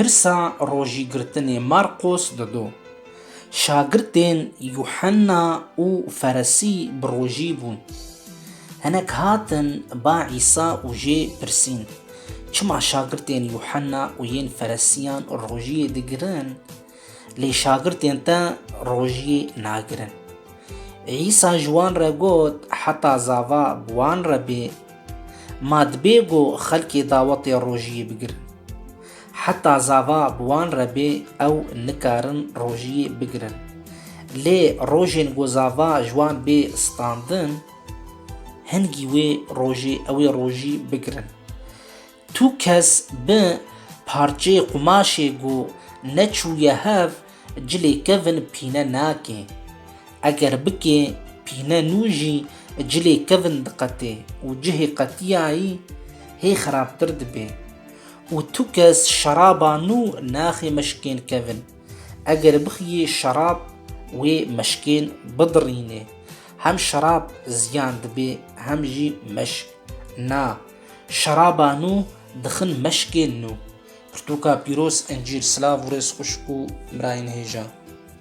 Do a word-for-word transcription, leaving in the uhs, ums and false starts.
Pirsa rojîgirtinê. Marqos didu. Şagirtên Yuhenna û Feresî bi rojî bûn. Hinek hatin ba Îsa û jê pirsîn, Çima şagirtên Yuhenna û yên Feresiyan rojiyê digirin, lê şagirtên te rojiyê nagirin? Îsa ji wan re got, Heta zava bi wan re bê, ma dibê ku xelkê dawetê rojiyê bigirin? Heta zava bi wan re bê, ew nikarin rojiyê bigirin. Lê rojên ku zava ji wan bê standin, hingî wê rojê ew ê rojî bigirin. Tu kes bi parçeyê qumaşê ku neçûye hev cilê kevin pîne nake. Eger bike, pîne nû jî cilê kevin diqetê û cihê qetiyayî hê xirabtir dibe. Û tu kes şeraba nû naxê meşkên kevin. Eger bixiyê şerab wê meşkên bidirîne. Hem şerab ziyan dibe, hem jî meşk. Na, şeraba nû dixin meşkên nû. Pirtûka pîroz, Încîl. Silav û rêz xwişk û birayên hêja.